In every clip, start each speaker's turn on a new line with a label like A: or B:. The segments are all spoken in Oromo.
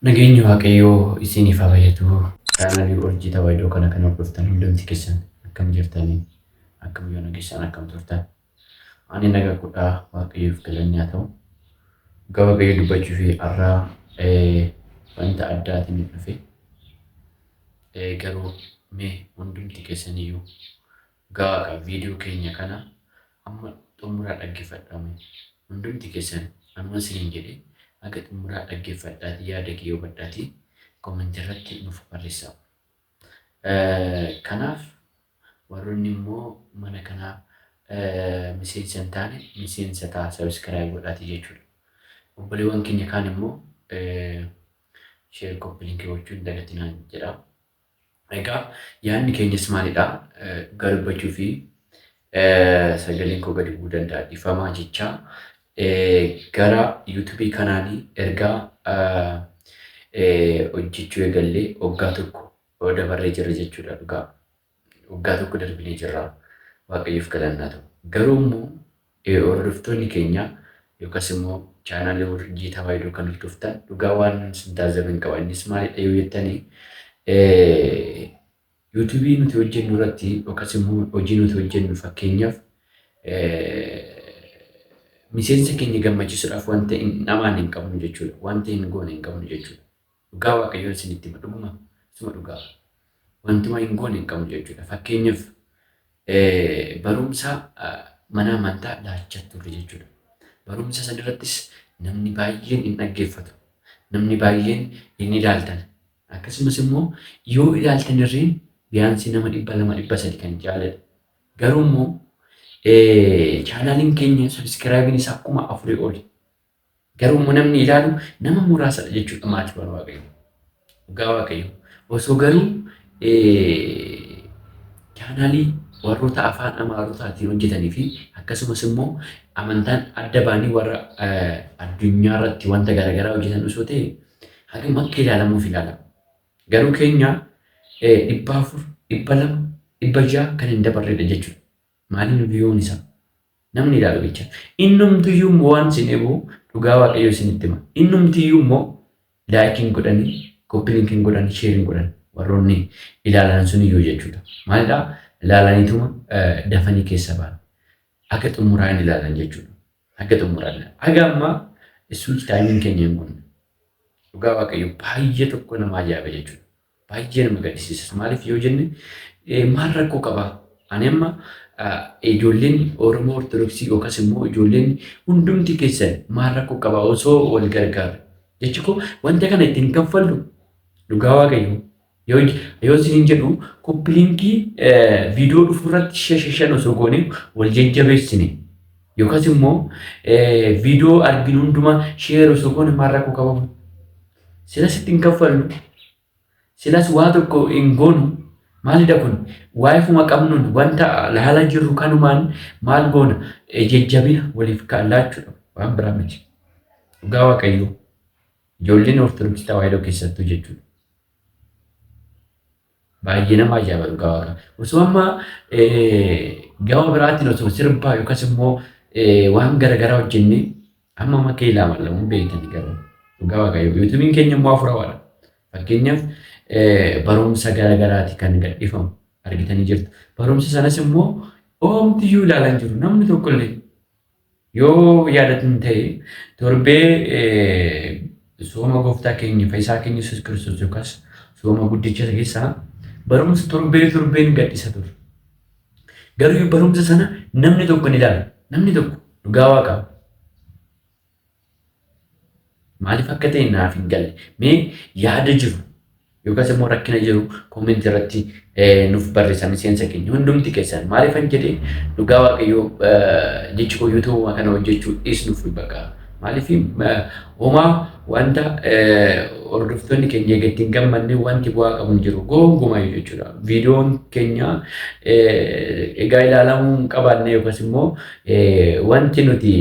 A: Nageenyi Waaqayyoo isiniif haa baay'atu. Chaanalii Urjii Tawaahidoo kana kan hordoftan hundumti keessan akkam jirtanii? Akkam yoo nageessan akkam turtan? Ani naga kudhaa Waaqayyoof galanni haa ta'u. Dhugaa Waaqayyoo dubbachuu fi har'aa wanta addaatiin dhufe. Garuu mee hundumti keessaniyyuu dhugaa Waaqa viidiyoo keenya kana amma xumuraa dhaggeeffadhaa mee. Hundumti keessan anuma isiniin jedhe haga xumuraa dhaggeeffadhaatii yaada kee hubadhaatii comment irratti nuuf barreessaa. Kanaaf warroonni immoo mana kanaa miseensa hin taane miseensa ta'a subscribe godhaatii jechuudha. Obboleewwan keenya kaan immoo share copy link gochuu hin dagatinaan jedha. Egaa yaadni keenyas maalidha? Dhugaa dubbachuu fi sagaleen koo gadi bu'uu danda'a dhifamaa jecha gara yuutuubii kanaanii ergaa hojjechuu eegallee waggaa tokko dabarree jirra jechuudha dhugaa. Waggaa tokko darbinee jirra. Waaqayyoof galannaa ta'u. Garuu immoo hordoftoonni keenya yookaas immoo chaanaalii Urjii Tawaahidoo kan hordoftan dhugaa waan isin taazzaban qaba. Innis maalidha yoo jettanii yuutuubii nuti hojjennu irratti yookaas immoo hojii nuti hojjennu fakkeenyaaf miseensa keenya gammachiisuudhaaf wanta hin dhamaan hin qabnu jechuudha. Wanta hin goone hin qabnu jechuudha. Dhugaa Waaqayyoon isinitti hima dhuguma isuma dhugaa. Wantuma hin goone hin qabnu jechuudha. Fakkeenyaaf barumsa mana amantaa laachaa turre jechuudha. Barumsa san irrattis namni baay'een hin dhaggeeffatu. Namni baay'een hin ilaaltan. Akkasumas immoo yoo ilaaltan irreen biyaansii nama 200 300 kan jaaladha. Garuu immoo chaanaaliin keenya sabiskiraayibiin isaa 4000 oli. Garuu immoo namni ilaalu nama muraasadha jechuudha maatiiwwan Waaqayyoo. Dhugaa Waaqayyoo. Osoo garuu chaanaalii warroota afaan Amaarotaatiin hojjetanii fi akkasumas immoo amantaan adda baanii warra addunyaa irratti wanta garaagaraa hojjetan osoo ta'e hagam akka ilaalamuuf ilaalama. Garuu keenya 400, 200, 600 kan hin dabarredha jechuudha. Maaliin viiyoon isaa? Namni ilaalu jecha. Innumtiyyuu immoo waan isin eegu dhugaa Waaqayyoo isinitti hima. Innumtiyyuu immoo laayikiin godhanii, koppii linkiin godhanii, sheeriin godhan warroonni ilaalan sun iyyuu jechuudha. Maalidhaa? Ilaalaniituma dafanii keessa ba'an. Akka xumuraa hin ilaalan jechuudha. Haga xumuraa ilaalan. Haga ammaa switch taayimiin keenya hin gunne. Dhugaa Waaqayyoo baay'ee tokko nama ajaa'iba jechuudha. Baay'ee nama gaddisiisas. Maaliif yoo jenne maal rakkoo qaba? Ani amma ijoolleen Oromoo Ortodoksii yookaas immoo ijoolleen hundumti keessan maal rakkoo qaba osoo wal gargaarre. Jechi koo wanta kana ittiin kaffallu dhugaa Waaqayyoo yoo yoo isiniin jedhu koppiliinkii viidiyoo dhufu irratti shan shan osoo goone wal jajjabeessine yookaas immoo viidiyoo arginu hundumaa sheer osoo goone maal rakkoo qaba? Silas ittiin kaffallu Silas waa tokko hin goonu. Maalidha kun? Waa'ifuma qabnuun wanta laala jirru kanumaan maal goona? Jajjabina waliif laachuudha. Waan biraa miti. Dhugaa Waaqayyoo. Ijoolleen Ortodoksii Tawaahidoo keessattuu jechuudha. Baay'ee nama ajaa'iba dhugaa Waaqa. Osoo amma gama biraatiin osoo sirbaa yookaas immoo waan garaagaraa hojjennee amma amma kee ilaalamuun beektan garuu dhugaa Waaqayyoo. Yuutuubiin keenya immoo hafuurawaadha. Fakkeenyaaf barumsa garaagaraati kan gadhiifamu argitanii jirtu. Barumsa sanas immoo oomtiyyuu ilaalaa hin jiru namni tokkollee. Yoo yaadatan ta'e torbee sooma gooftaa keenya fayyisaa keenya Yesuus Kiristoos yookaas sooma guddicha keessaa barumsa torbee torbeen gadhisa ture. Garuu barumsa sana namni tokko ni ilaala. Namni tokko dhugaa waaqaa. Maaliif akka ta'e naaf hin galle. Mee yaada jiru yookaas immoo rakkina jiru koomentii irratti nuuf barreessaa miseensa keenya hundumti keessan maaliifan jedhee dhugaa Waaqayyoo jechi koo yuutuubuma kana hojjechuu dhiisnuuf bakka maaliif homaa wanta hordoftoonni keenya eega ittiin gammanne wanti bu'aa qabu hin jiru gonkumayyuu jechuudha. Viidiyoon keenya egaa ilaalamuu hin qabaanne yookaas immoo wanti nuti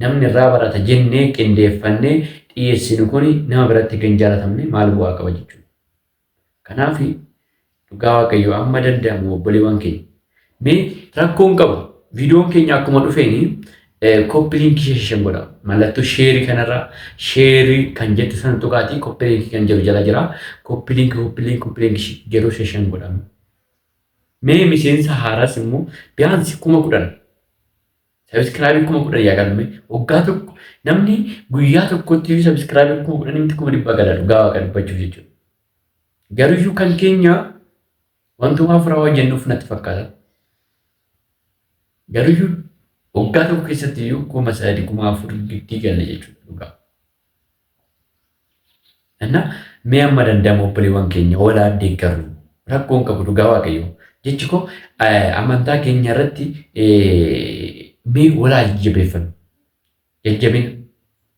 A: namni irraa barata jennee qindeeffannee dhiyeessinu kun nama biratti kan jaalatamne maal bu'aa qaba jechuudha. Kanaaf dhugaa Waaqayyoo amma danda'amu obboleewwan keenya. Mee rakkoon qabu viidiyoon keenya akkuma dhufeen Copy link shan godha. Mallattoo share kanarra share kan jettu sana tuqaatii copy link kan jedhu jala jira. Copy link, copy link, copy link jedhu shan godhama. Mee miseensa haaraas immoo biyaansi 10,000, subscribe 10,000 yaa galme. Waggaa tokko namni guyyaa tokkotti subscribe 10,000 miti, 100,000 gala, dhugaa Waaqa dubbachuuf jechuudha. Garuyyuu kan keenya wantuma afuraa hojjennuuf natti fakkaata. Garuyyuu waggaa tokko keessatti iyyuu 3,000, 4,000 giddii galle jechuudha dhugaa. Inna mee amma danda'amu obboleewwan keenya walaa deeggarru, rakkoon qabu, dhugaa Waaqayyo. Jechi koo amantaa keenya irratti mee walaa jajjabeeffannu. Jajjabina.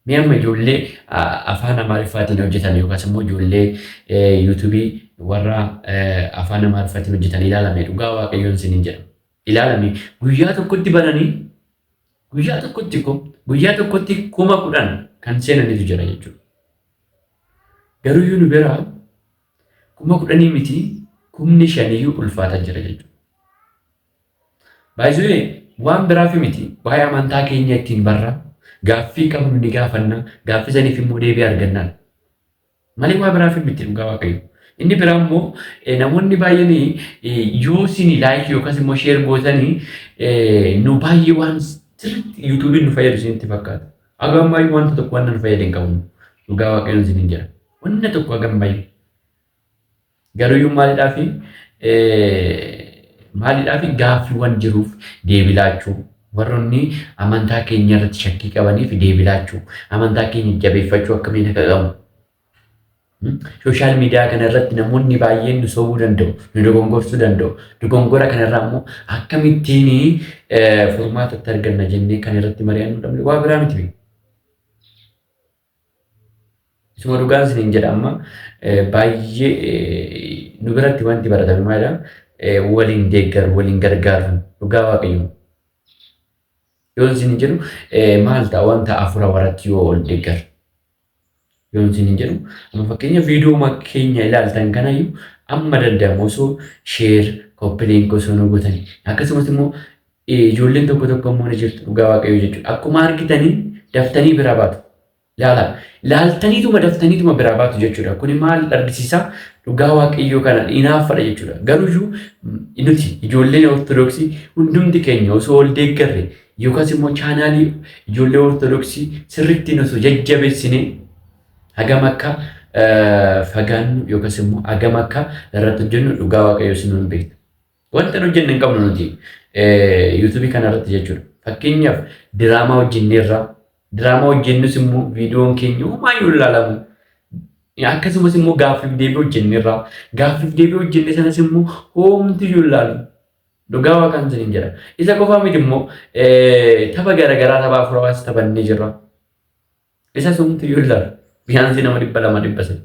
A: Mee amma ijoollee afaan Amaariffaatiin hojjetan yookaas immoo ijoollee YouTubeii warra afaan Amaariffaatiin hojjetan ilaalame, dhugaa Waaqayyoon isiniin jedha. Ilaalame, guyyaa tokkotti bananii guyyaa tokkotti ko guyyaa tokkotti 10,000 kan seenanitu jira jechuudha. Garuu nu biraa 10,000 miti, 5,000yyuu ulfaataa jira jechuudha. Baay'ee waan biraaf miti, waa'ee amantaa keenya ittiin barra, gaaffii qabnu ni gaafanna, gaaffii saniif immoo deebii argannaan. Malee waa biraaf miti, dhugaa Waaqayyo. Inni biraa immoo namoonni baay'een yoo isin like yookaas immoo share gootanii nu baay'ee waan sirriitti YouTubeiin nu fayyadu isinitti fakkaata. Haga ammayyuu wanta tokko wanta nu fayyade hin qabnu. Dhugaa Waaqayyoon isiniin jedha. Wanna tokko haga ammayyuu. Garuyyuu maaliidhaafi gaaffiiwwan jiruuf deebii laachuu, warroonni amantaa keenya irratti shakkii qabaniif deebii laachuu, amantaa keenya jabeeffachuu akkamiin akka qabu. Social media kana irratti namoonni baay'een nu sobuu danda'u, nu dogongorsuu danda'u. Dogongora kanarraa immoo akkamittiin furmaata itti arganna jennee kan irratti mari'annu dhabne, waa biraa miti. Isuma dhugaan isiniin jedha, amma baay'ee nu biratti wanti baratame maalidha? Waliin deeggaru, waliin gargaaru, dhugaa Waaqayyo. Yoo isiniin jedhu maal ta'a wanta afura waratti yoo ol deeggaru? Yoo isiniin jedhu amma fakkeenya viidiyoo keenya ilaaltan kanayyuu amma danda'amu osoo share, copy link osoo nu gootanii, akkasumas immoo ijoolleen tokko tokko immoo ni jirtu, dhugaa Waaqayyo jechuudha. Akkuma argitanii daftanii bira baatu. Ilaala, laaltaniituma daftaniituma biraa baatu jechuudha. Kuni maal argisiisa? Dhugaa Waaqayyoo kana hinaaffadha jechuudha. Garuuyyuu nuti ijoolleen Ortodoksii hundumti keenya osoo ol deeggarre yookaas immoo channelii ijoollee Ortodoksii sirriitti osoo jajjabeessine hagam akka fagaannu yookaas immoo hagam akka irratti hojjennu dhugaa Waaqayyoo sinuun hin beektu. Wanta nu hojjenne hin qabnu nuti YouTubeii kana irratti jechuudha. Fakkeenyaaf diraamaa hojjenneerra. Diraamaa hojjennus immoo viidiyoon keenya homaayyuu hin ilaalamu. Akkasumas immoo gaaffiif deebii hojjenneerra. Gaaffiif deebii hojjenne sanas immoo homtiyyuu hin ilaalu. Dhugaa Waaqaan isiniin jedha. Isa qofaa miti immoo, tapha garaagaraa, tapha afurawaas taphannee jirra. Isa homtiyyuu hin ilaalu. Biyaansi nama 200, 300.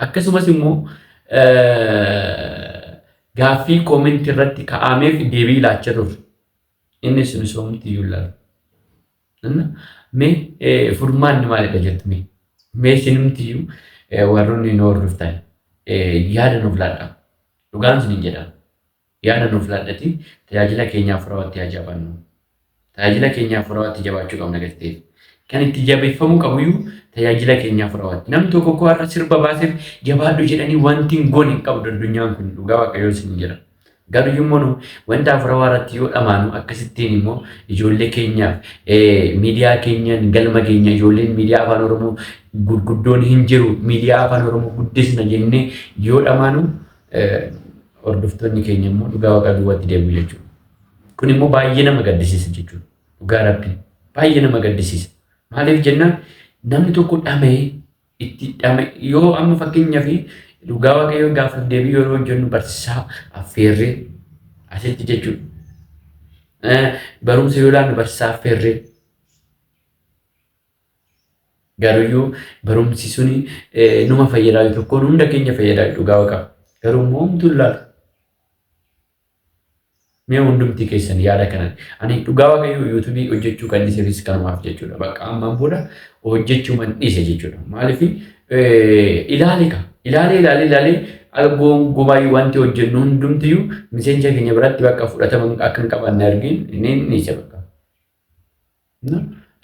A: Akkasumas immoo gaaffii commentii irratti ka'ameef deebii laachaa turre. Innis homtiyyuu hin ilaalu. Mee furmaanni maalidha jettu mee? Mee isinumtiyyuu warroonni nu hordoftan yaada nuuf laadhaa. Dhugaan isiniin jedha. Yaada nuuf laadhati, tajaajila keenyaaf furawaatti haa jabaannu. Tajaajila keenyaaf furawaatti jabaachuu qabna galteef. Kan itti jabeeffamuu qabuyyuu tajaajila keenyaaf furawaatti. Namni tokko koo har'a sirba baaseef jabaadhu jedhanii wanti hin goone hin qabdu addunyaan kun, dhugaa Waaqayyoo isiniin jedha. Garuu immoo nu wanta afurawaa irratti yoo dhamaanu akkasittiin immoo ijoollee keenyaaf miidiyaa keenyaan galma keenya, ijoolleen miidiyaa afaan Oromoo gurguddoon hin jiru, miidiyaa afaan Oromoo guddisna jennee yoo dhamaanu hordoftoonni keenya immoo dhugaa Waaqa duwwaatti deemu jechuudha. Kun immoo baay'ee nama gaddisiisa jechuudha. Dhugaa Rabbii baay'ee nama gaddisiisa. Maaliif jennaan, namni tokko dhama'ee itti dhame yoo amma fakkeenyaaf dhugaa Waaqayyoo gaafa deebii yeroo hojjennu barsiisaa affeerree asitti jechuudha. Barumsa yoo laannu barsiisaa affeerree, garuyyuu barumsi suni numa fayyadaa tokkoon hunda keenya fayyadaa, dhugaa Waaqa. Garuu immoo homtuu hin laalu. Mee hundumti keessan yaada kanan, ani dhugaa Waaqayyoo YouTubeii hojjechuu kan dhiseefis kanumaaf jechuudha. Bakka ammaan booda hojjechuu man dhiise jechuudha. Maaliif ilaale ka ilaalee ilaalee ilaalee gonkumaa wanti hojjennu hundumtiyyuu miseensa keenya biratti bakka fudhatama akka hin qabaanne argin inni dhiise bakka.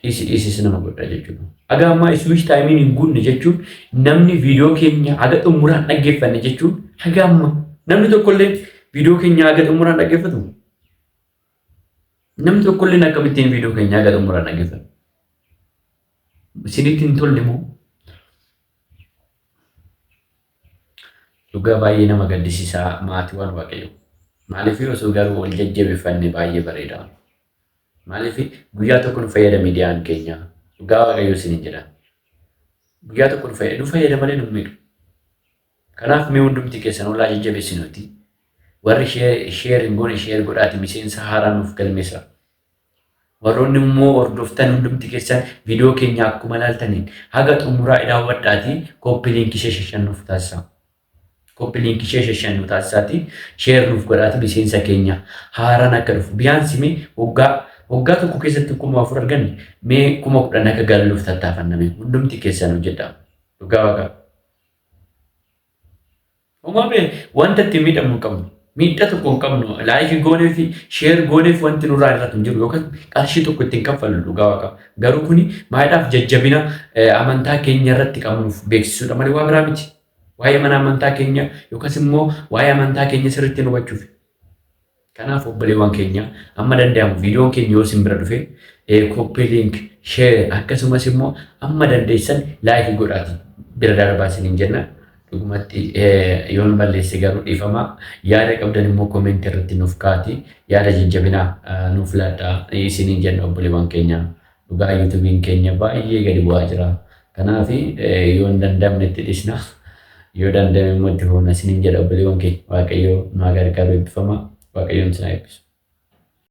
A: Dhiisi dhiisis nama godha jechuudha. Haga ammaa switch timeiin hin guunne jechuun, namni viidiyoo keenya haga xumuraan dhaggeeffanne jechuun, haga amma namni tokkollee viidiyoo keenya haga xumuraan dhaggeeffatu. Namni tokkollee akkamittiin viidiyoo keenya haga xumuraan dhaggeeffatu? Isinitti hin tolle moo? Dhugaa baay'ee nama gaddisiisaa, maatiiwwan Waaqayyo. Maaliif osoo garuu wal jajjabeeffanne baay'ee bareeda. Maaliif guyyaa tokko nu fayyada miidiyaan keenya. Dhugaa Waaqayyo isiniin jedha. Guyyaa tokko nu fayyada. Nu fayyada malee nu miidhu. Kanaaf mee hundumti keessan olaa jajjabeessinuuti. Warri share hin goone share godhaati miseensa haaraa nuuf galmeessa. Warroonni immoo hordoftan hundumti keessan viidiyoo keenya akkuma ilaaltaniin haga xumuraa daawwadhaatii copy link ishee shashan nuuf taasisa. Copy link ishee shashan nuuf taasisaati share nuuf godhaati miseensa keenya haaraan akka dhufu. Biyyaansi mee waggaa waggaa tokko keessatti 4,000 arganne, mee 10,000 akka galluuf tattaafanname hundumti keessan hojjedha. Dhugaa Waaqaa. Homaa bee wanta ittiin miidhamnu hin qabnu. Miidhaa tokko hin qabnu. Like goonee fi share gooneef wanti nurraa irratti hin jiru yookaan qarshii tokko ittiin kaffallu, dhugaa Waaqaa. Garuu kuni maayidhaaf jajjabina amantaa keenya irratti qabnuuf beeksisuudha malee waa biraa miti. Waa'ee mana amantaa keenya yookaas immoo waa'ee amantaa keenya sirriitti hubachuuf. Kanaaf obboleewwan keenya, amma danda'amu viidiyoon keenya yoo isin bira dhufe copy link, share, akkasumas immoo amma dandeessan like godhaati bira darbaa isiniin jenna. Dhugumatti yoon balleesse garuu dhiifama. Yaada qabdan immoo comment irratti nuuf kaati. Yaada jajjabinaa nuuf laadhaa isiniin jenna, obboleewwan keenya. Dhugaa YouTubeiin keenya baay'ee gadi bu'aa jira. Kanaaf yoo hin danda'amne itti dhisna. Yoo danda'ame immoo itti fufna isiniin jedha, obboleewwan keenya. Waaqayyo nu haa gargaaru, eebbifama. Waaqayyoon isin haa eebbisu.